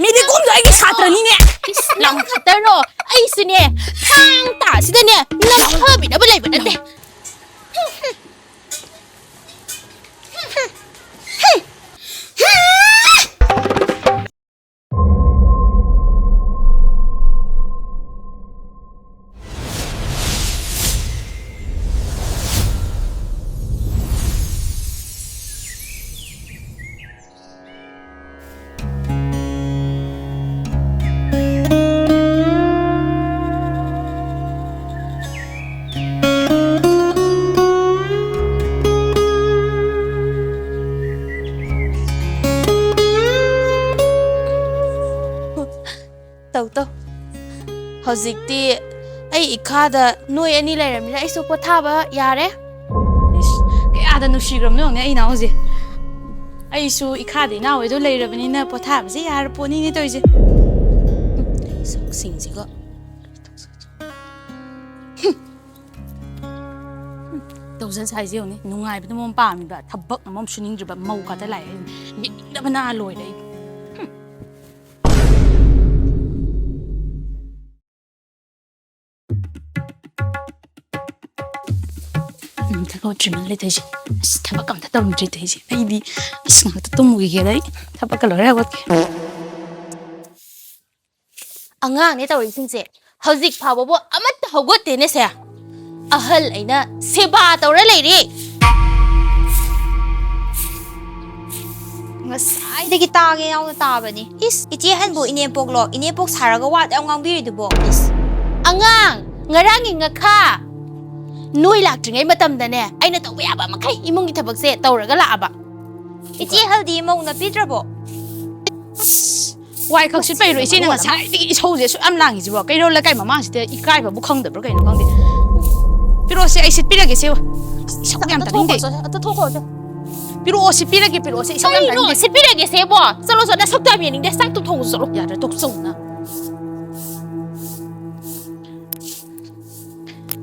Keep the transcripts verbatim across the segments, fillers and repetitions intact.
ꯃꯦꯔꯤ ꯀꯣꯝꯗꯣ ꯑꯩꯒꯤ ꯁꯥꯇ꯭ꯔꯅꯤꯅꯦ꯫ ꯏꯁ, ꯅꯪ ꯈꯛꯇꯔꯣ? ꯑꯩꯁꯨꯅꯦ, ꯊꯥꯡ ꯇꯥꯁꯤꯗꯅꯦ ꯅꯝꯊꯕꯤꯅꯕ ꯂꯩꯕ ꯅꯠꯇꯦ꯫ ꯇꯧ ꯇꯧ꯫ ꯍꯧꯖꯤꯛꯇꯤ ꯑꯩ ꯏꯈꯥꯗ ꯅꯣꯏ ꯑꯅꯤ ꯂꯩꯔꯕꯅꯤꯅ ꯑꯩꯁꯨ ꯄꯣꯊꯥꯕ ꯌꯥꯔꯦ꯫ ꯏꯁ, ꯀꯌꯥꯗ ꯅꯨꯡꯁꯤꯈ꯭ꯔꯕꯅꯣ ꯌꯦꯡꯉꯨꯅꯦ ꯑꯩ ꯏꯅꯥꯎꯁꯦ꯫ ꯑꯩꯁꯨ ꯏꯈꯥꯗ ꯏꯅꯥꯎ ꯍꯣꯏꯗꯣ ꯂꯩꯔꯕꯅꯤꯅ ꯄꯣꯊꯥꯕꯁꯦ ꯌꯥꯔ ꯄꯣꯠꯅꯤꯅꯦ ꯇꯧꯔꯤꯁꯦ꯫ ꯁꯛꯁꯤꯡꯁꯤꯒ꯫ ꯇꯧꯖ ꯁꯥꯏꯁꯦ ꯌꯦꯡꯉꯨꯅꯦ, ꯅꯨꯡꯉꯥꯏꯕꯗꯨ ꯃꯔꯣꯝ ꯄꯥꯝꯃꯤꯕ, ꯊꯕꯛ ꯑꯃ ꯁꯨꯅꯤꯡꯗ꯭ꯔꯤꯕ ꯃꯧ ꯈꯛꯇ ꯂꯥꯛꯑꯦ꯫ ꯌꯦꯡꯅꯤꯡꯗꯕꯅ ꯂꯣꯏꯔꯦ ꯑꯩ꯫ ꯎꯝ, ꯊꯕꯛ ꯇ꯭ꯔꯤꯃꯦꯟ ꯂꯩꯇꯩꯁꯦ꯫ ꯑꯁ, ꯊꯕꯛ ꯑꯝꯇ ꯇꯧꯔꯝꯗ꯭ꯔꯤ ꯇꯩꯁꯦ꯫ ꯑꯩꯗꯤ, ꯑꯁ, ꯉꯥꯛꯇ ꯇꯨꯝꯃꯨꯈꯤꯒꯦꯗ ꯑꯩ꯫ ꯊꯕꯛꯀ ꯂꯣꯏꯔ ꯍꯧꯒꯠꯀꯦ꯫ ꯑꯉꯥꯡꯅꯦ ꯇꯧꯔꯤꯁꯤꯡꯁꯦ꯫ ꯍꯧꯖꯤꯛ ꯐꯥꯎꯕꯕꯨ ꯑꯃꯠꯇ ꯍꯧꯒꯠꯇꯦꯅꯦ ꯁꯦ꯫ ꯑꯍꯜ ꯑꯩꯅ ꯁꯦꯕꯥ ꯇꯧꯔ ꯂꯩꯔꯦ꯫ ꯉꯁꯥꯏꯗꯒꯤ ꯇꯥꯒꯦ ꯌꯥꯎꯅ ꯇꯥꯕꯅꯤ꯫ ꯏꯁ, ꯏꯆꯦ ꯑꯍꯟꯕꯨ ꯏꯅꯦꯄꯣꯛꯂꯣ? ꯏꯅꯦꯄꯣꯛ ꯁꯥꯔꯒ ꯋꯥꯗ ꯌꯥꯝ ꯉꯥꯡꯕꯤꯔꯤꯗꯨꯕꯣ? ꯏꯁ, ꯑꯉꯥꯡ, ꯉꯔꯥꯡꯒꯤ ꯉꯥꯈꯥ꯫ ꯅꯣꯏ ꯂꯥꯛꯇ꯭ꯔꯤꯉꯩ ꯃꯇꯝꯗꯅꯦ, ꯑꯩꯅ ꯇꯧꯕ ꯌꯥꯕ ꯃꯈꯩ ꯏꯃꯨꯡꯒꯤ ꯊꯕꯛꯁꯦ ꯇꯧꯔꯒ ꯂꯥꯛꯑꯕ꯫ ꯏꯆꯦ ꯑꯍꯜꯗꯤ ꯃꯧ ꯅꯞꯄꯤꯗ꯭ꯔꯕꯣ? ꯑꯁ, ꯋꯥꯏ ꯈꯛ ꯁꯤꯠꯄꯩꯔꯣ ꯏꯆꯦꯅ ꯉꯁꯥꯏꯗꯒꯤ ꯏꯁꯧꯁꯦ ꯑꯁꯨꯛ ꯌꯥꯝ ꯂꯥꯡꯉꯤꯁꯤꯕꯣ? ꯀꯩꯅꯣ, ꯂꯩꯀꯥꯏ ꯃꯃꯥꯡꯁꯤꯗ ꯏꯀꯥꯏꯕꯕꯨ ꯈꯪꯗꯕ꯭ꯔꯣ ꯀꯩꯅꯣ ꯈꯪꯗꯦ꯫ ꯄꯤꯔꯛꯑꯣꯁꯦ, ꯑꯩ ꯁꯤꯠꯄꯤꯔꯒꯦꯁꯦ꯫ ꯏꯁꯧ ꯌꯥꯝ ꯑꯝꯇ ꯇꯥꯅꯤꯡꯗꯦ꯫ ꯊꯣꯛꯈꯣꯁꯦ, ꯑꯝꯇ ꯊꯣꯛꯈꯣꯁꯦ꯫ ꯄꯤꯔꯛꯑꯣ, ꯁꯤꯠꯄꯤꯔꯒꯦ, ꯄꯤꯔꯛꯑꯣꯁꯦ, ꯏꯁꯧ ꯌꯥꯝ ꯀꯩꯅꯣ ꯇꯥꯅꯤꯡꯗꯦ꯫ ꯁꯤꯠꯄꯤꯔꯒꯦꯁꯦꯕꯣ? ꯆꯠꯂꯣ, ꯆꯠꯂꯣ, ꯅꯁꯛꯇꯣ ꯌꯥꯝ ꯌꯦꯡꯅꯤꯡꯗꯦ, ꯆꯥꯛꯇꯣ ꯊꯣꯡꯉꯨ ꯆꯠꯂꯣ꯫ ꯌꯥꯗ꯭ꯔꯦ, ꯇꯣꯛꯆꯧꯅ꯫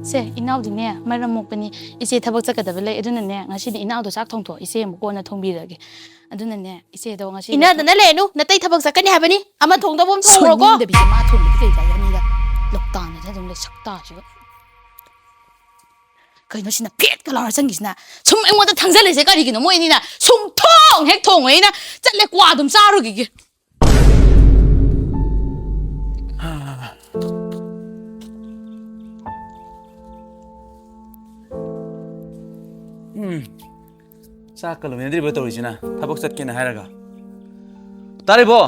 ꯁꯦ, ꯏꯅꯥꯎꯗꯤꯅꯦ ꯃꯔꯝ ꯃꯣꯛꯄꯅꯤ꯫ ꯏꯆꯦ ꯊꯕꯛ ꯆꯠꯀꯗꯕ ꯂꯩ, ꯑꯗꯨꯅꯅꯦ ꯉꯁꯤꯗꯤ ꯏꯅꯥꯎꯗꯣ ꯆꯥꯛ ꯊꯣꯡꯊꯣꯛ, ꯏꯆꯦ ꯑꯃꯨꯛ ꯀꯣꯟꯅ ꯊꯣꯡꯕꯤꯔꯒꯦ꯫ ꯑꯗꯨꯅꯅꯦ, ꯏꯆꯦꯗꯣ ꯉꯁꯤ ꯏꯟꯅꯗꯅ ꯂꯩꯔꯅꯨ, ꯅꯇꯩ ꯊꯕꯛ ꯆꯠꯀꯅꯤ ꯍꯥꯏꯕꯅꯤ꯫ ꯑꯃ ꯊꯣꯡꯗꯧꯕ ꯑꯃ ꯊꯣꯡꯈ꯭ꯔꯣꯀꯣ꯫ ꯁꯣꯏꯅꯤꯡꯗꯕꯤꯁꯦ ꯃꯥ ꯊꯣꯡꯕꯗꯤ ꯀꯩ ꯀꯥꯏ ꯑꯅꯤꯗ ꯂꯣꯛꯇꯥꯟꯗꯨꯗ ꯑꯗꯨꯝ ꯂꯩ ꯁꯛꯇꯥꯁꯤꯒ꯫ ꯀꯩꯅꯣ ꯁꯤꯅ ꯐꯦꯠꯀ ꯂꯥꯎꯔ ꯆꯪꯈꯤꯁꯤꯅ? ꯁꯨꯝ ꯑꯩꯉꯣꯟꯗ ꯊꯪꯖꯜꯂꯤꯁꯦ ꯀꯔꯤꯒꯤꯅꯣ? ꯃꯣꯏ ꯑꯅꯤꯅ ꯁꯨꯝ ꯊꯣꯡ ꯍꯦꯛ ꯊꯣꯡꯉꯦ, ꯑꯩꯅ ꯆꯠꯂꯦ ꯀ꯭ꯋꯥ ꯑꯗꯨꯝ ꯆꯥꯔꯨꯈꯤꯒꯦ꯫ ꯎꯝ꯫ ꯆꯥꯛꯀ ꯂꯣꯏꯅꯗ꯭ꯔꯤꯕ ꯇꯧꯔꯤꯁꯤꯅ? ꯊꯕꯛ ꯆꯠꯀꯦꯅ ꯍꯥꯏꯔꯒ꯫ ꯇꯥꯔꯤꯕꯣ?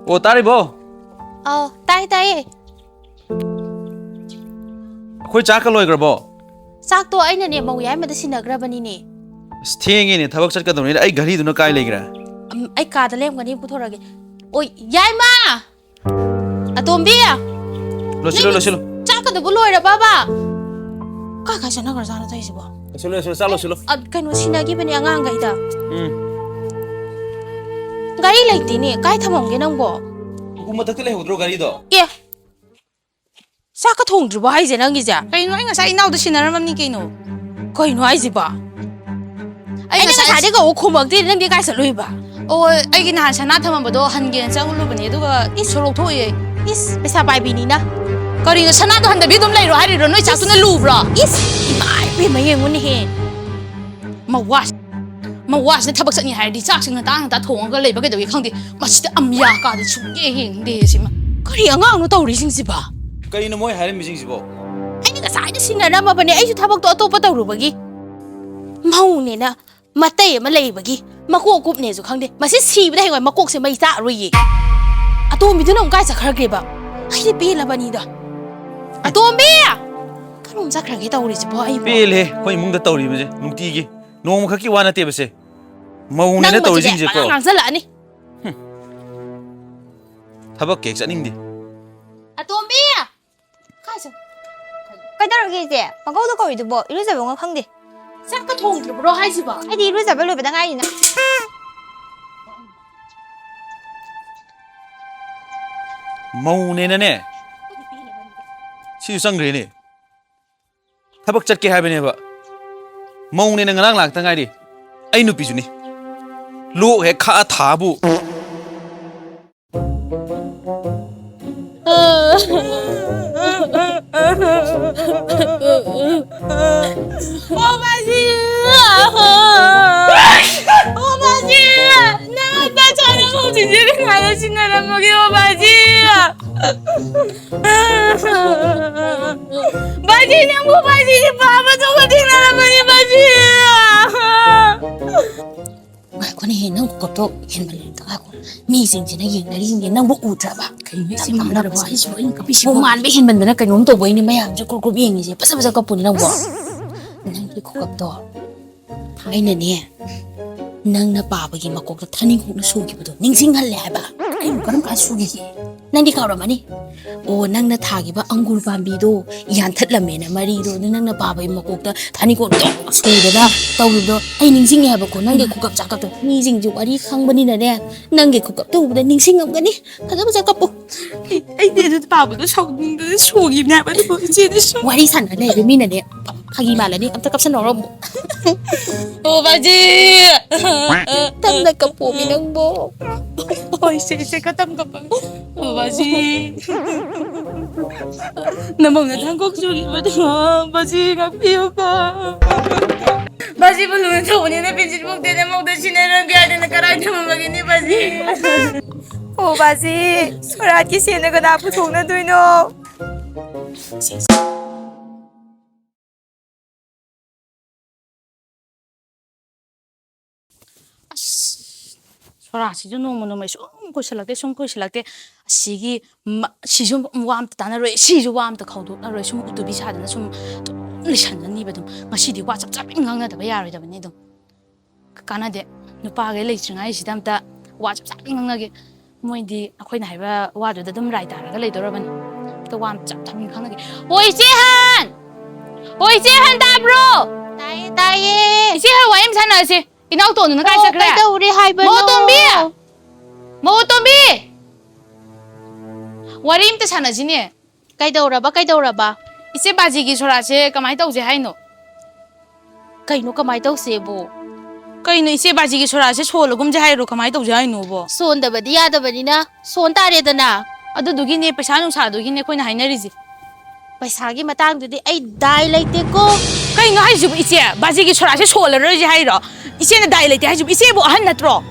ꯑꯣ, ꯇꯥꯔꯤꯕꯣ? ꯑꯧ, ꯇꯥꯏ, ꯇꯥꯏꯌꯦ꯫ ꯑꯩꯈꯣꯏ ꯆꯥꯛꯀ ꯂꯣꯏꯈ꯭ꯔꯕꯣ? ꯆꯥꯛꯇꯣ ꯑꯩꯅꯅꯦ ꯃꯧ ꯌꯥꯏꯃꯗ ꯁꯤꯟꯅꯈ꯭ꯔꯕꯅꯤꯅꯦ꯫ ꯑꯁ, ꯊꯦꯡꯉꯦꯅꯦ, ꯊꯕꯛ ꯆꯠꯀꯗꯧꯅꯤꯅ꯫ ꯑꯩ ꯘꯔꯤꯗꯨꯅ ꯀꯥꯏ ꯂꯩꯈ꯭ꯔꯦ? ꯎꯝ, ꯑꯩ ꯀꯥꯗ ꯂꯩꯔꯝꯒꯅꯤ, ꯄꯨꯊꯣꯔꯛꯑꯒꯦ꯫ ꯑꯣ, ꯌꯥꯏꯃ! ꯑꯇꯣꯝꯕꯤ! ꯂꯣꯏꯁꯤꯜꯂꯣ, ꯅꯪꯒꯤ ꯂꯣꯏꯁꯤꯜꯂꯣ꯫ ꯆꯥꯛꯀꯗꯨꯕꯨ ꯂꯣꯏꯔꯕꯕ? ꯀꯥꯏ ꯀꯥꯏ ꯆꯠꯅꯈ꯭ꯔꯖꯥꯠꯅꯣ ꯇꯧꯔꯤꯁꯤꯕꯣ? ꯂꯣꯏꯁꯤꯜꯂꯣ, ꯂꯣꯏꯁꯤꯜꯂꯣ, ꯆꯥꯛ ꯂꯣꯏꯁꯤꯜꯂꯣ꯫ ꯑ, ꯀꯩꯅꯣ ꯁꯤꯟꯅꯈꯤꯕꯅꯦ ꯑꯉꯥꯡꯈꯩꯗ꯫ ꯎꯝ꯫ ꯒꯥꯔꯤ ꯂꯩꯇꯦꯅꯦ, ꯀꯥꯏ ꯊꯝꯃꯝꯒꯦ ꯅꯪꯕꯣ? ꯎꯀꯨ ꯃꯊꯛꯇ ꯂꯩꯍꯧꯗ꯭ꯔꯣ ꯒꯥꯔꯤꯗꯣ? ꯑꯦ, ꯆꯥꯛꯀ ꯊꯣꯡꯗ꯭ꯔꯤꯕꯣ ꯍꯥꯏꯁꯦ ꯅꯪꯒꯤꯁꯦ? ꯀꯩꯅꯣ, ꯑꯩ ꯉꯁꯥꯏ ꯏꯅꯥꯎꯗ ꯁꯤꯟꯅꯔꯝꯃꯕꯅꯤ ꯀꯩꯅꯣ꯫ ꯀꯩꯅꯣ ꯍꯥꯏꯁꯤꯕꯣ? ꯑꯩ ꯑꯩꯅ ꯉꯁꯥꯏ ꯉꯁꯥꯏꯗꯩ ꯀꯧꯕ ꯈꯨꯝꯃꯛꯇꯦ, ꯅꯪꯗꯤ ꯀꯥꯏ ꯆꯠꯂꯨꯏꯕ? ꯑꯣ, ꯑꯩꯒꯤ ꯅꯍꯥꯟ ꯁꯅꯥ ꯊꯝꯃꯝꯕꯗꯣ ꯍꯟꯒꯦꯅ ꯆꯪꯉꯨꯕꯅꯦ, ꯑꯗꯨꯒ ꯏꯁ, ꯁꯣꯔꯣꯛ ꯊꯣꯛꯎꯏ ꯑꯩ꯫ ꯏꯁ, ꯄꯩꯁꯥ ꯄꯥꯏꯕꯤꯅꯤꯅ꯫ ꯀꯔꯤꯅꯣ, ꯁꯅꯥꯗꯣ ꯍꯟꯗꯕꯤ ꯑꯗꯨꯝ ꯂꯩꯔꯣ ꯍꯥꯏꯔꯤꯔꯣ? ꯅꯣꯏ ꯆꯥꯛꯇꯨꯅ ꯂꯨꯕ꯭ꯔꯣ? ꯏꯁ, ꯏꯃꯥ ꯏꯕꯦꯝꯃ, ꯌꯦꯡꯉꯨꯅꯦꯍꯦ꯫ ꯃꯋꯥꯁꯦ, ꯃꯋꯥꯁꯤꯅ ꯊꯕꯛ ꯆꯠꯅꯤ ꯍꯥꯏꯔꯗꯤ ꯆꯥꯛꯁꯤ ꯉꯟꯇꯥ ꯉꯟꯇꯥ ꯊꯣꯡꯉꯒ ꯂꯩꯕ ꯀꯩꯗꯧꯒꯦ ꯈꯪꯗꯦ꯫ ꯃꯁꯤꯗ ꯑꯝꯌꯥ ꯀꯥꯗꯤ ꯁꯨꯡꯌꯦꯡ ꯌꯦꯡꯅꯤꯡꯗꯦ ꯁꯤꯃ꯫ ꯀꯔꯤ ꯑꯉꯥꯡꯅꯣ ꯇꯧꯔꯤꯁꯤꯡꯁꯤꯕꯣ? ꯀꯩꯅꯣ ꯃꯣꯏ ꯍꯥꯏꯔꯝꯃꯤꯁꯤꯡꯁꯤꯕꯣ? ꯑꯩꯅ ꯉꯁꯥꯏꯅ ꯁꯤꯟꯅꯔꯝꯃꯕꯅꯦ, ꯑꯩꯁꯨ ꯊꯕꯛꯇꯣ ꯑꯇꯣꯞꯄ ꯇꯧꯔꯨꯕꯒꯤ꯫ ꯃꯧꯅꯦꯅ ꯃꯇꯩ ꯑꯃ ꯂꯩꯕꯒꯤ ꯃꯀꯣꯛ ꯀꯨꯞꯅꯦꯁꯨ ꯈꯪꯗꯦ꯫ ꯃꯁꯤ ꯁꯤꯕꯗ ꯍꯌꯦꯡꯋꯥꯏ ꯃꯀꯣꯛꯁꯦ ꯃꯩ ꯆꯥꯛꯑꯔꯣꯏꯌꯦ꯫ ꯑꯇꯣꯝꯕꯤꯗꯨꯅ ꯑꯃꯨꯛ ꯀꯥꯏ ꯆꯠꯈ꯭ꯔꯒꯦꯕ? ꯑꯩꯗꯤ ꯄꯦꯜꯂꯕꯅꯤꯗ꯫ ꯑꯇꯣꯝꯕꯤ! ꯀꯔꯣꯝ ꯆꯠꯈ꯭ꯔꯒꯦ ꯇꯧꯔꯤꯁꯤꯕꯣ ꯑꯩꯕꯣ? ꯄꯦꯜꯂꯦ ꯑꯩꯈꯣꯏ ꯏꯃꯨꯡꯗ ꯇꯧꯔꯤꯕꯁꯦ ꯅꯨꯡꯇꯤꯒꯤ꯫ ꯅꯣꯡꯃꯈꯛꯀꯤ ꯋꯥ ꯅꯠꯇꯦꯕ ꯁꯦ꯫ ꯃꯧꯅꯦꯅ ꯅꯪ ꯃꯁꯤꯗꯤ ꯇꯧꯔꯤꯁꯤꯡꯁꯦꯀꯣ꯫ ꯄꯉꯥꯡ ꯉꯥꯡꯁꯜꯂꯛꯑꯅꯤ꯫ ꯍꯨꯝ꯫ ꯊꯕꯛ ꯀꯦꯛ ꯆꯠꯅꯤꯡꯗꯦ꯫ ꯑꯇꯣꯝꯕꯤ! ꯀꯥꯏ ꯆꯠ-, ꯀꯩꯗꯧꯔꯒꯦ ꯏꯆꯦ? ꯄꯪꯀꯧꯗ ꯀꯧꯔꯤꯗꯨꯕꯣ? ꯏꯔꯨꯖꯕꯒ ꯈꯪꯗꯦ꯫ ꯆꯥꯛꯀ ꯊꯣꯡꯗ꯭ꯔꯤꯕ꯭ꯔꯣ ꯍꯥꯏꯁꯤꯕꯣ? ꯑꯩꯗꯤ ꯏꯔꯨꯖꯕ ꯂꯣꯏꯕꯗ ꯉꯥꯏꯔꯤꯅ꯫ ꯃꯧꯅꯦꯅꯅꯦ꯫ ꯁꯤꯁꯨ ꯆꯪꯈ꯭ꯔꯦꯅꯦ꯫ ꯊꯕꯛ ꯆꯠꯀꯦ ꯍꯥꯏꯕꯅꯦꯕ꯫ ꯃꯧꯅꯦꯅ ꯉꯔꯥꯡ ꯂꯥꯛꯇ ꯉꯥꯏꯔꯤ꯫ ꯑꯩ ꯅꯨꯄꯤꯁꯨꯅꯤ꯫ ꯂꯣꯛ ꯍꯦꯛ ꯈꯥꯛꯑ ꯊꯥꯕꯨ꯫ ꯑꯣ ꯕꯥꯖꯤ! ꯑꯣ ꯕꯥꯖꯤ! ꯅꯪ ꯅꯆꯥ ꯅꯃꯧꯁꯤꯡꯁꯦ ꯀꯅꯥꯗ ꯁꯤꯟꯅꯔꯝꯃꯒꯦ, ꯑꯣ ꯕꯥꯖꯤ? ꯕꯥꯖꯤ, ꯅꯪꯕꯨ ꯕꯥꯖꯤꯒꯤ ꯄꯥꯕꯗꯨꯒ ꯊꯦꯡꯅꯔꯝꯃꯅꯤ, ꯕꯥꯖꯤ! ꯉꯥꯏꯈꯣꯅꯦꯍꯦ, ꯅꯪ ꯈꯨꯀꯞꯇꯣ ꯍꯦꯟꯃꯜꯂꯦ꯫ ꯉꯥꯏꯈꯣ, ꯃꯤꯁꯤꯡꯁꯤꯅ ꯌꯦꯡꯅꯔꯤꯁꯤꯡꯁꯦ ꯅꯪꯕꯨ ꯎꯗ꯭ꯔꯕ? ꯀꯩꯅꯣ ꯏꯆꯦ ꯃꯥꯟꯅꯔꯕꯣ ꯍꯥꯏꯁꯤꯕꯣ? ꯑꯩꯅ ꯀꯞꯄꯤꯁꯤꯕꯣ? ꯃꯥꯟꯕ ꯍꯦꯟꯃꯟꯗꯅ ꯀꯩꯅꯣꯝ ꯇꯧꯕꯩꯅꯦ, ꯃꯌꯥꯝꯁꯦ ꯀ꯭ꯔꯨꯞ ꯀ꯭ꯔꯨꯞ ꯌꯦꯡꯉꯤꯁꯦ꯫ ꯐꯖ ꯐꯖ ꯀꯞꯄꯨꯅꯦ ꯅꯪꯕꯣ꯫ ꯅꯪꯒꯤ ꯈꯨꯀꯞꯇꯣ ꯊꯥꯏꯅꯅꯦ, ꯅꯪꯅ ꯄꯥꯕꯒꯤ ꯃꯀꯣꯛꯇ ꯊꯥꯅꯤꯡꯈꯣꯛꯅ ꯁꯨꯈꯤꯕꯗꯣ ꯅꯤꯡꯁꯤꯡꯍꯜꯂꯦ ꯍꯥꯏꯕ꯫ ꯀꯩꯅꯣ, ꯀꯔꯝ ꯀꯥꯟ ꯁꯨꯈꯤꯒꯦ? ꯅꯪꯗꯤ ꯀꯥꯎꯔꯝꯃꯅꯤ꯫ ꯑꯣ, ꯅꯪꯅ ꯊꯥꯈꯤꯕ ꯑꯪꯒꯨꯔ ꯄꯥꯝꯕꯤꯗꯣ ꯌꯥꯟꯊꯠꯂꯝꯃꯦꯅ ꯃꯔꯤꯗꯣ, ꯑꯗꯨ ꯅꯪꯅ ꯄꯥꯕꯒꯤ ꯃꯀꯣꯛꯇ ꯊꯥꯅꯤꯡꯈꯣꯛꯅ ꯁꯨꯗꯅ ꯇꯧꯈꯤꯕꯗꯣ ꯑꯩ ꯅꯤꯡꯁꯤꯡꯉꯦ ꯍꯥꯏꯕꯀꯣ, ꯅꯪꯒꯤ ꯈꯨꯀꯞ ꯆꯥꯀꯞꯇꯣ꯫ ꯃꯤꯁꯤꯡꯁꯦ ꯋꯥꯔꯤ ꯈꯪꯕꯅꯤꯅꯅꯦ, ꯅꯪꯒꯤ ꯈꯨꯀꯞꯇꯣ ꯎꯕꯗ ꯅꯤꯡꯁꯤꯡꯉꯝꯒꯅꯤ꯫ ꯐꯖ ꯐꯖ ꯀꯞꯄꯨ꯫ ꯑꯩ, ꯑꯩꯗꯤ ꯑꯗꯨ ꯄꯥꯕꯗꯣ ꯁꯥꯎꯅꯤꯡꯗꯅ ꯁꯨꯈꯤꯕꯅꯦ ꯍꯥꯏꯕ, ꯑꯗꯨꯕꯨ ꯏꯆꯦꯗꯤ ꯁꯨꯝ ꯋꯥꯔꯤ ꯁꯥꯟꯅ ꯂꯩꯔꯦ ꯃꯤꯅꯅꯦ꯫ ꯐꯥꯒꯤ ꯃꯥꯜꯂꯅꯤ, ꯑꯝꯇ ꯀꯞꯁꯟꯅꯧꯔꯣ ꯑꯃꯨꯛ꯫ ꯑꯣ, ꯕꯥꯖꯤ! ꯇꯞꯅ ꯀꯞꯄꯣꯃꯤ ꯅꯪꯕꯣ꯫ ꯍꯣꯏ, ꯏꯆꯦ, ꯏꯆꯦ, ꯈꯔ ꯇꯞꯅ ꯀꯞꯄꯒꯦ꯫ ꯑꯣ, ꯕꯥꯖꯤ! ꯅꯃꯧꯅ ꯊꯥꯡꯀꯣꯛ ꯆꯨꯈꯤꯕꯗꯣ, ꯕꯥꯖꯤ, ꯉꯥꯛꯄꯤꯌꯨꯀꯣ꯫ ꯕꯥꯖꯤꯕꯨ ꯂꯨꯅ ꯇꯧꯕꯅꯤꯅ ꯄꯦꯟꯁꯤꯜ ꯄꯣꯛꯇꯦ, ꯅꯃꯧꯗ ꯁꯤꯟꯅꯔꯝꯒꯦ ꯍꯥꯏꯗꯅ ꯀꯔꯥꯏ ꯊꯝꯃꯝꯃꯒꯦꯅꯦ, ꯕꯥꯖꯤ? ꯑꯣ, ꯕꯥꯖꯤ, ꯁꯣꯔꯥꯠꯀꯤ ꯁꯦꯟꯅ ꯀꯅꯥ ꯄꯨꯊꯣꯛꯅꯗꯣꯏꯅꯣ? ꯑꯁ, ꯁꯣꯔꯥꯠꯁꯤꯁꯨ ꯅꯣꯡꯃ ꯅꯣꯡꯃꯒꯤ ꯁꯨꯝ ꯀꯨꯏꯁꯜꯂꯛꯇꯦ, ꯁꯨꯝ ꯀꯨꯏꯁꯜꯂꯛꯇꯦ꯫ ꯑꯁꯤꯒꯤ ꯃ-, ꯁꯤꯁꯨ ꯋꯥ ꯑꯝꯇ ꯇꯥꯟꯅꯔꯣꯏ, ꯁꯤꯁꯨ ꯋꯥ ꯑꯝꯇ ꯈꯥꯎꯗꯣꯛꯅꯔꯣꯏ, ꯁꯨꯝ ꯎꯇꯨꯕꯤ ꯁꯥꯗꯅ ꯁꯨꯝ ꯑꯗꯨꯝ ꯂꯩꯁꯟꯅꯅꯤꯕ ꯑꯗꯨꯝ꯫ ꯉꯁꯤꯗꯤ ꯋꯥ ꯆꯞ ꯆꯞ ꯉꯥꯡꯅꯗꯕ ꯌꯥꯔꯣꯏꯗꯕꯅꯤ ꯑꯗꯨꯝ꯫ ꯀꯥꯟꯅꯗꯦ꯫ ꯅꯨꯄꯥꯈꯩ ꯂꯩꯇ꯭ꯔꯤꯉꯩꯁꯤꯗ ꯑꯝꯇ ꯋꯥ ꯆꯞ ꯆꯞ ꯉꯥꯡꯅꯒꯦ꯫ ꯃꯣꯏꯗꯤ ꯑꯩꯈꯣꯏꯅ ꯍꯥꯏꯕ ꯋꯥꯗꯨꯗ ꯑꯗꯨꯝ ꯔꯥꯏ ꯇꯥꯔꯒ ꯂꯩꯗꯧꯔꯕꯅꯤ꯫ ꯑꯝꯇ ꯋꯥ ꯑꯝꯇ ꯆꯞ ꯆꯞ ꯉꯥꯡꯅꯒꯦ꯫ ꯑꯣ, ꯏꯆꯦ ꯑꯍꯟ! ꯑꯣ, ꯏꯆꯦ ꯑꯍꯟ, ꯇꯥꯕ꯭ꯔꯣ? ꯇꯥꯏꯌꯦ, ꯇꯥꯏꯌꯦ꯫ ꯏꯆꯦ ꯑꯍꯟ, ꯋꯥꯔꯤ ꯑꯃ ꯁꯥꯟꯅꯔꯁꯦ꯫ ꯏꯅꯥꯎꯇꯣꯟꯗꯨꯅ ꯀꯥꯏ ꯑꯣ, ꯆꯠꯈ꯭ꯔꯦ? ꯀꯩꯗꯧꯔꯦ ꯍꯥꯏꯕꯅꯣ? ꯃꯧ ꯑꯇꯣꯝꯕꯤ! ꯃꯧ ꯑꯇꯣꯝꯕꯤ! ꯋꯥꯔꯤ ꯑꯝꯇ ꯁꯥꯟꯅꯁꯤꯅꯦ꯫ ꯀꯩꯗꯧꯔꯕ, ꯀꯩꯗꯧꯔꯕ? ꯏꯆꯦ, ꯕꯥꯖꯤꯒꯤ ꯁꯣꯔꯥꯠꯁꯦ ꯀꯃꯥꯏꯅ ꯇꯧꯁꯦ ꯍꯥꯏꯅꯣ? ꯀꯩꯅꯣ ꯀꯃꯥꯏꯅ ꯇꯧꯁꯦꯕꯨ? ꯀꯩꯅꯣ ꯏꯆꯦ, ꯕꯥꯖꯤꯒꯤ ꯁꯣꯔꯥꯁꯦ ꯁꯣꯜꯂꯒꯨꯝꯁꯦ ꯍꯥꯏꯔꯣ? ꯀꯃꯥꯏꯅ ꯇꯧꯁꯦ ꯍꯥꯏꯅꯣꯕꯣ? ꯁꯣꯟꯗꯕꯗꯤ ꯌꯥꯗꯕꯅꯤꯅ ꯁꯣꯟ ꯇꯥꯔꯦꯗꯅ꯫ ꯑꯗꯨꯗꯨꯒꯤꯅꯦ, ꯄꯩꯁꯥ ꯅꯨꯡꯁꯥꯗꯨꯒꯤꯅꯦ ꯑꯩꯈꯣꯏꯅ ꯍꯥꯏꯅꯔꯤꯁꯦ꯫ ꯄꯩꯁꯥꯒꯤ ꯃꯇꯥꯡꯗꯨꯗꯤ ꯑꯩ ꯗꯥꯏ ꯂꯩꯇꯦꯀꯣ꯫ ꯀꯩꯅꯣ ꯍꯥꯏꯁꯤꯕꯨ ꯏꯆꯦ? ꯕꯥꯖꯤꯒꯤ ꯁꯣꯔꯥꯁꯦ ꯁꯣꯜꯂꯔꯣꯏꯁꯦ ꯍꯥꯏꯔꯣ? ꯏꯆꯦꯅ ꯗꯥꯏ ꯂꯩꯇꯦ ꯍꯥꯏꯁꯤꯕꯨ? ꯏꯆꯦꯕꯨ ꯑꯍꯟ ꯅꯠꯇ꯭ꯔꯣ?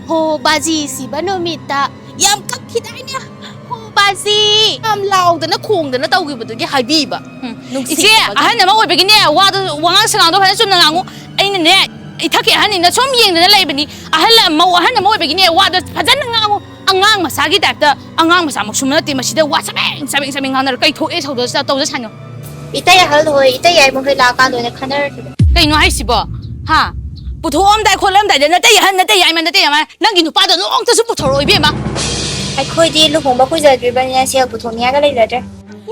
ꯍꯣ, ꯕꯥꯖꯤ ꯁꯤꯕ ꯅꯨꯃꯤꯠꯇ ꯌꯥꯝ ꯀꯞꯈꯤꯗꯥꯏꯅꯦ? ꯍꯣ, ꯕꯥꯖꯤ! ꯌꯥꯝ ꯂꯥꯎꯗꯅ ꯈꯣꯡꯗꯅ ꯇꯧꯈꯤꯕꯗꯨꯒꯤ ꯍꯥꯏꯕꯤꯕ꯫ ꯎꯝ. ꯏꯆꯦ, ꯅꯨꯡꯁꯤꯕꯒꯤ꯫ ꯑꯍꯟ ꯑꯃ ꯑꯣꯏꯕꯒꯤꯅꯦ, ꯋꯥꯗꯣ, ꯋꯥꯉꯥꯡ ꯁꯉꯥꯡꯗꯣ ꯐꯖꯅ ꯆꯨꯝꯅ ꯉꯥꯡꯉꯨ꯫ ꯑꯩꯅꯅꯦ, ꯏꯊꯛꯀꯤ ꯑꯍꯟꯅꯤꯅ ꯁꯨꯝ ꯌꯦꯡꯗꯅ ꯂꯩꯕꯅꯤ꯫ ꯑꯍꯜ ꯑꯃ, ꯃꯧ ꯑꯍꯟ ꯑꯃ ꯑꯣꯏꯕꯒꯤꯅꯦ, ꯋꯥꯗꯣ ꯐꯖꯅ ꯉꯥꯡꯉꯨ꯫ ꯑꯉꯥꯡ ꯃꯆꯥꯒꯤ ꯇꯥꯏꯞꯇ, ꯑꯉꯥꯡ ꯃꯆꯥꯃꯛꯁꯨ ꯅꯠꯇꯦ, ꯃꯁꯤꯗ ꯋꯥ ꯆꯕꯦꯡ ꯆꯕꯦꯡ ꯆꯕꯦꯡ ꯉꯥꯡꯅꯔ ꯀꯩ ꯊꯣꯛꯑꯦ ꯁꯧꯗ-, ꯇꯧꯖ ꯁꯥꯅꯣ꯫ ꯏꯇꯩ ꯑꯍꯜ ꯍꯣꯏ, ꯏꯇꯩ ꯌꯥꯏꯃ ꯍꯣꯏ ꯂꯥꯛꯑꯀꯥꯟꯗ ꯑꯣꯏꯅ ꯈꯟꯅꯔꯁꯤꯗ꯫ ꯀꯩꯅꯣ ꯍꯥꯏꯁꯤꯕꯣ? ꯍꯥ? ꯄꯨꯊꯣꯛꯑꯝꯗꯥꯏ ꯈꯣꯠꯂꯝꯗꯥꯏꯗ ꯅꯇꯩ ꯑꯍꯟ, ꯅꯇꯩ ꯌꯥꯏꯃ, ꯅꯇꯩ ꯌꯥꯏꯃ, ꯅꯪꯒꯤ ꯅꯨꯄꯥꯗꯣ ꯅꯣꯡꯇꯁꯨ ꯄꯨꯊꯣꯔꯛꯑꯣ ꯏꯕꯦꯝꯃ꯫ ꯑꯩꯈꯣꯏꯗꯤ ꯂꯨꯍꯣꯡꯕ ꯀꯨꯏꯖꯗ꯭ꯔꯤꯕꯅꯤꯅ ꯁꯦꯜ ꯄꯨꯊꯣꯛꯅꯤꯡꯉꯥꯏꯒ ꯂꯩꯖꯗ꯭ꯔꯦ꯫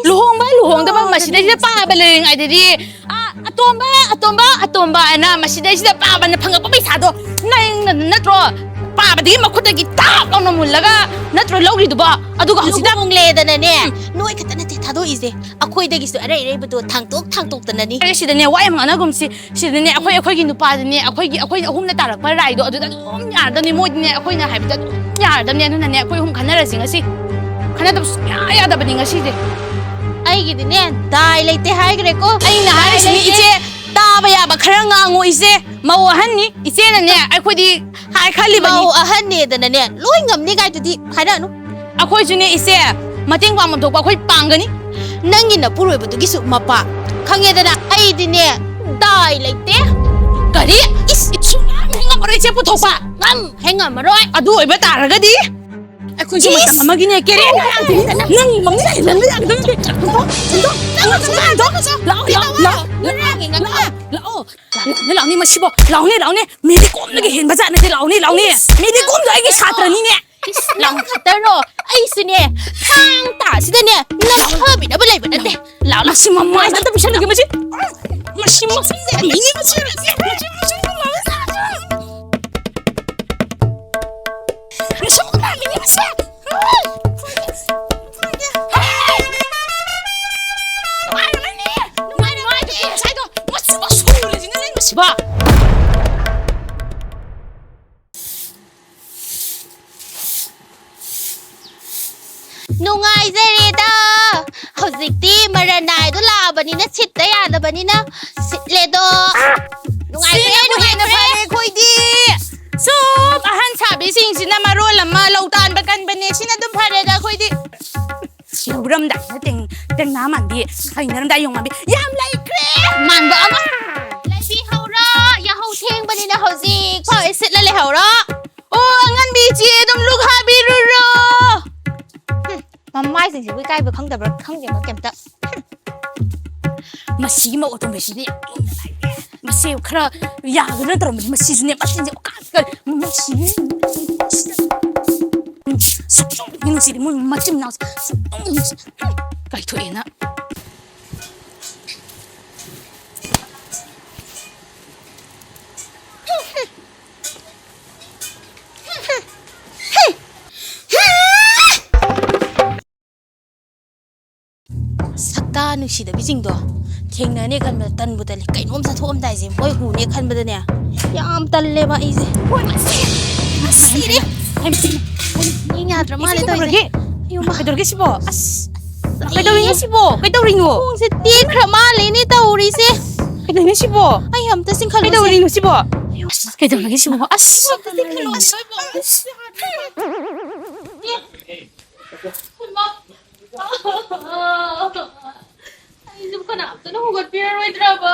ꯂꯨꯍꯣꯡꯕ ꯂꯨꯍꯣꯡꯗꯕ ꯃꯁꯤꯗꯩꯁꯤꯗ ꯄꯥꯕ ꯂꯩꯔꯤꯉꯩꯗꯗꯤ, ꯑ, "ꯑꯇꯣꯝꯕ, ꯑꯇꯣꯝꯕ, ꯑꯇꯣꯝꯕ" ꯍꯥꯏꯅ ꯃꯁꯤꯗꯩꯁꯤꯗ ꯄꯥꯕꯅ ꯐꯪꯉꯛꯄ ꯄꯩꯁꯥꯗꯣ ꯅꯪꯅ ꯅꯠꯇ꯭ꯔꯣ? ꯄꯥꯕꯗꯒꯤ ꯃꯈꯨꯠꯇꯒꯤ ꯇꯥꯞ ꯂꯥꯎꯅ ꯃꯨꯜꯂꯒ ꯅꯠꯇ꯭ꯔꯣ ꯂꯧꯔꯤꯗꯨꯕꯣ? ꯑꯗꯨꯒ ꯍꯧꯖꯤꯛꯅ ꯂꯨꯍꯣꯡꯂꯦꯗꯅꯅꯦ, ꯎꯝ. ꯅꯣꯏ ꯈꯛꯇ ꯅꯠꯇꯦ ꯊꯥꯗꯣꯛꯏꯁꯦ, ꯑꯩꯈꯣꯏꯗꯒꯤꯁꯨ ꯑꯔꯩ ꯑꯔꯩꯕꯗꯣ ꯊꯥꯡꯇꯣꯛ ꯊꯥꯡꯇꯣꯛꯇꯅꯅꯤ꯫ ꯁꯤꯗꯅꯦ ꯋꯥ ꯌꯥꯝ ꯉꯥꯡꯅꯒꯨꯝꯁꯤ꯫ ꯁꯤꯗꯅꯦ ꯑꯩꯈꯣꯏ, ꯑꯩꯈꯣꯏꯒꯤ ꯅꯨꯄꯥꯗꯅꯦ, ꯑꯩꯈꯣꯏꯒꯤ, ꯑꯩꯈꯣꯏ ꯑꯍꯨꯝꯅ ꯇꯥꯔꯛꯄ ꯔꯥꯏꯗꯣ ꯑꯗꯨꯗ ꯑꯗꯨꯝ ꯌꯥꯔꯗꯕꯅꯤ꯫ ꯃꯣꯏꯗꯤꯅꯦ, ꯑꯩꯈꯣꯏꯅ ꯍꯥꯏꯕꯗ ꯑꯗꯨꯝ ꯌꯥꯔꯗꯕꯅꯤ꯫ ꯑꯗꯨꯅꯅꯦ ꯑꯩꯈꯣꯏ ꯑꯍꯨꯝ ꯈꯟꯅꯔꯁꯤ ꯉꯁꯤ꯫ ꯈꯟꯅꯗꯕ ꯁꯨꯡꯌꯥ ꯌꯥꯗꯕꯅꯤ ꯉꯁꯤꯁꯦ꯫ ꯑꯩꯒꯤꯗꯤꯅꯦ ꯗꯥꯏ ꯂꯩꯇꯦ ꯍꯥꯏꯈ꯭ꯔꯦꯀꯣ꯫ ꯑꯩꯅ ꯍꯥꯏꯔꯤꯁꯤꯅꯤ ꯗꯥꯏ ꯂꯩꯇꯦ꯫ ꯏꯆꯦ, ꯇꯥꯕ ꯌꯥꯕ ꯈꯔ ꯉꯥꯡꯉꯣ ꯏꯆꯦ꯫ ꯃꯧ ꯑꯍꯟꯅꯤ ꯏꯆꯦꯅꯅꯦ, ꯑꯩꯈꯣꯏꯗꯤ ꯍꯥꯏ ꯈꯜꯂꯤꯕꯅꯤ꯫ ꯃꯧ ꯑꯍꯟꯅꯦꯗꯅꯅꯦ, ꯂꯣꯏ ꯉꯝꯅꯤ ꯀꯥꯏꯗꯨꯗꯤ ꯍꯥꯏꯔꯛꯑꯅꯨ꯫ ꯑꯩꯈꯣꯏꯁꯨꯅꯦ ꯏꯆꯦ, ꯃꯇꯦꯡ ꯄꯥꯡꯐꯝ ꯊꯣꯛꯄ ꯑꯩꯈꯣꯏ ꯄꯥꯡꯒꯅꯤ꯫ ꯅꯪꯒꯤ ꯅꯄꯨꯔꯣꯏꯕꯗꯨꯒꯤꯁꯨ ꯃꯄꯥ ꯈꯪꯉꯦꯗꯅ꯫ ꯑꯩꯗꯤꯅꯦ ꯗꯥꯏ ꯂꯩꯇꯦ꯫ ꯀꯔꯤ? ꯏꯁ, ꯏꯁ, ꯁꯨꯡꯉꯝ ꯍꯦꯛ ꯉꯝꯃꯔꯣꯏ ꯏꯆꯦ ꯄꯨꯊꯣꯛꯄ꯫ ꯉꯝ ꯍꯦꯛ ꯉꯝꯃꯔꯣꯏ꯫ ꯑꯗꯨ ꯑꯣꯏꯕ ꯇꯥꯔꯒꯗꯤ ꯑꯩꯈꯣꯏꯁꯨ ꯃꯇꯝ ꯏꯁ! ꯑꯃꯒꯤꯅꯦ ꯀꯦꯔꯦ꯫ ꯅꯪ ꯃꯃꯤꯡ ꯍꯦꯟꯖꯟꯕ ꯌꯥꯒꯗꯕ ꯅꯠꯇꯦ꯫ ꯍꯟꯗꯣꯛ, ꯍꯟꯗꯣꯛ, ꯍꯟꯗꯣꯛ, ꯍꯟꯗꯣꯛ꯫ ꯂꯥꯛꯑꯣ, ꯂꯥꯛꯑꯣ, ꯂꯥꯛꯑꯣ꯫ ꯂꯥꯛꯑꯣ, ꯂꯥꯛꯑꯣ, ꯂꯥꯛꯑꯣ꯫ ꯂꯥꯛꯑꯣꯅꯦ, ꯂꯥꯛꯑꯣꯅꯦ, ꯃꯁꯤꯕꯣ꯫ ꯂꯥꯛꯑꯣꯅꯦ, ꯂꯥꯛꯑꯣꯅꯦ꯫ ꯃꯦꯔꯤ ꯀꯣꯝꯗꯒꯤ ꯍꯦꯟꯕ ꯖꯥꯠ ꯅꯠꯇꯦ, ꯂꯥꯛꯑꯣꯅꯦ, ꯂꯥꯛꯑꯣꯅꯦ꯫ ꯏꯁ! ꯃꯦꯔꯤ ꯀꯣꯝꯗꯣ ꯑꯩꯒꯤ ꯁꯥꯇ꯭ꯔꯅꯤꯅꯦ꯫ ꯏꯁ, ꯅꯪ ꯈꯛꯇꯔꯣ? ꯑꯩꯁꯨꯅꯦ, ꯊꯥꯡ ꯇꯥꯁꯤꯗꯅꯦ, ꯅꯝꯊꯕꯤꯅꯕ ꯂꯩꯕ ꯅꯠꯇꯦ꯫ ꯂꯥꯛꯑꯣ, ꯂꯥꯛꯑꯣ꯫ ꯃꯁꯤ ꯃꯃꯥꯏꯗ ꯑꯝꯇ ꯄꯤꯁꯟꯕꯤꯒꯦ, ꯃꯁꯤ꯫ ꯃꯁꯤ, ꯃꯁꯤ, ꯃꯁꯤ, ꯃꯁꯤ, ꯃꯁꯤ, ꯃꯁꯤ꯫ ꯃꯁꯤ ꯃꯃꯥꯏꯗ꯫ ꯅꯨꯡꯉꯥꯏꯖꯔꯦꯗ꯫ ꯍꯧꯖꯤꯛꯇꯤ ꯃꯔꯟ ꯅꯥꯏꯗꯣ ꯂꯥꯛꯑꯕꯅꯤꯅ ꯁꯤꯠꯇ ꯌꯥꯗꯕꯅꯤꯅ ꯁꯤꯠꯂꯦꯗꯣ꯫ ꯅꯨꯡꯉꯥꯏꯈ꯭ꯔꯦ, ꯁꯤꯅꯕꯨ ꯍꯦꯟꯅ ꯅꯨꯡꯉꯥꯏꯈ꯭ꯔꯦ꯫ ꯐꯔꯦ ꯑꯩꯈꯣꯏꯗꯤ꯫ ꯁꯨꯝ ꯑꯍꯟ ꯁꯥꯕꯤꯁꯤꯡꯁꯤꯅ ꯃꯔꯣꯜ ꯑꯃ ꯂꯧ ꯇꯥꯟꯕ ꯀꯟꯕꯅꯦ꯫ ꯁꯤꯅ ꯑꯗꯨꯝ ꯐꯔꯦꯗ ꯑꯩꯈꯣꯏꯗꯤ꯫ ꯌꯧꯔꯝꯗꯥꯏꯗ ꯇꯦꯡ-, ꯇꯦꯡꯅꯥ ꯃꯥꯟꯕꯤ, ꯍꯩꯅꯔꯝꯗꯥꯏ ꯌꯣꯡ ꯃꯥꯟꯕꯤ꯫ ꯌꯥꯝ ꯂꯩꯈ꯭ꯔꯦ꯫ ꯃꯥꯟꯕ ꯑꯃ꯫ ꯂꯩꯕꯤꯍꯧꯔꯣ꯫ ꯌꯥꯍꯧ ꯊꯦꯡꯕꯅꯤꯅ ꯍꯧꯖꯤꯛ ꯐꯥꯎ ꯁꯤꯠꯂ ꯂꯩꯍꯧꯔꯣ꯫ ꯑꯣ, ꯑꯉꯟꯕꯤ ꯏꯆꯦ, ꯑꯗꯨꯝ ꯂꯨꯛ ꯍꯥꯕꯤꯔꯨꯔꯣ꯫ ꯍꯨꯝ, ꯃꯃꯥꯏꯁꯤꯡꯁꯤꯕꯨ ꯏꯀꯥꯏꯕ ꯈꯪꯗꯕ꯭ꯔꯥ ꯈꯪꯗꯦꯕ ꯀꯩꯝꯇ꯫ ꯍꯨꯝ꯫ ꯃꯁꯤꯒꯤ ꯃꯧ ꯑꯇꯣꯝꯕꯤꯁꯤꯗꯤ ꯌꯥꯝꯅ ꯂꯥꯏꯔꯦ꯫ ꯃꯁꯤ ꯈꯔ ꯌꯥꯒꯗ꯭ꯔꯥ ꯇꯧꯔꯝꯕꯅꯤ, ꯃꯁꯤꯁꯨꯅꯦ, ꯃꯆꯤꯟꯁꯦ ꯑꯣꯀꯥꯟ ꯀꯔꯤ, ꯃꯁꯤ ꯁꯨꯛꯅꯨꯡ ꯅꯨꯡꯁꯤꯗꯦ, ꯃꯣꯏ ꯃꯆꯤꯟ ꯃꯅꯥꯎꯁꯦ ꯁꯨꯛꯅꯨꯡ ꯅꯨꯡꯁꯤ-, ꯍꯨꯝ, ꯀꯥꯏꯊꯣꯛꯑꯦꯅ꯫ ꯁꯛꯇꯥ ꯅꯨꯡꯁꯤꯗꯕꯤꯁꯤꯡꯗꯣ ꯊꯦꯡꯅꯅꯦ ꯈꯟꯕꯗ ꯇꯟꯕꯨ ꯇꯜꯂꯤ꯫ ꯀꯩꯅꯣꯝ ꯆꯠꯊꯣꯛꯑꯝꯗꯥꯏꯁꯦ ꯃꯣꯏ ꯎꯅꯦ ꯈꯟꯕꯗꯅꯦ ꯌꯥꯝ ꯇꯜꯂꯦꯕ ꯑꯩꯁꯦ꯫ ꯍꯣꯏ, ꯃꯁꯤ-, ꯃꯁꯤꯔꯦ꯫ ꯃꯤ ꯌꯥꯗ꯭ꯔ ꯃꯥꯜꯂꯦ ꯇꯧꯔꯤꯁꯦ꯫ ꯀꯩꯗꯧꯔꯒꯦ? ꯑꯌꯣ, ꯃꯥ꯫ ꯀꯩꯗꯧꯔꯒꯦ ꯁꯤꯕꯣ? ꯑꯁ, ꯀꯩꯗꯧꯔꯤꯅꯣ ꯁꯤꯕꯣ? ꯀꯩꯗꯧꯔꯤꯅꯣ? ꯈꯣꯡꯁꯦ ꯇꯦꯛꯈ꯭ꯔ ꯃꯥꯜꯂꯦꯅꯦ ꯇꯧꯔꯤꯁꯦ꯫ ꯀꯩꯗꯧꯔꯤꯅꯣ ꯁꯤꯕꯣ? ꯑꯩ ꯑꯝꯇ ꯆꯤꯡꯈꯠꯂꯨꯁꯦ꯫ ꯀꯩꯗꯧꯔꯤꯅꯣ ꯁꯤꯕꯣ? ꯑꯁ, ꯀꯩꯗꯧꯔꯒꯦ ꯁꯤꯕꯣ? ꯑꯁ꯫ ꯑꯝꯇ ꯆꯤꯡꯈꯠꯂꯨꯁꯦ꯫ ꯑꯩꯁꯨ ꯀꯅꯥꯝꯇꯅ ꯍꯧꯒꯠꯄꯤꯔꯔꯣꯏꯗ꯭ꯔꯕ?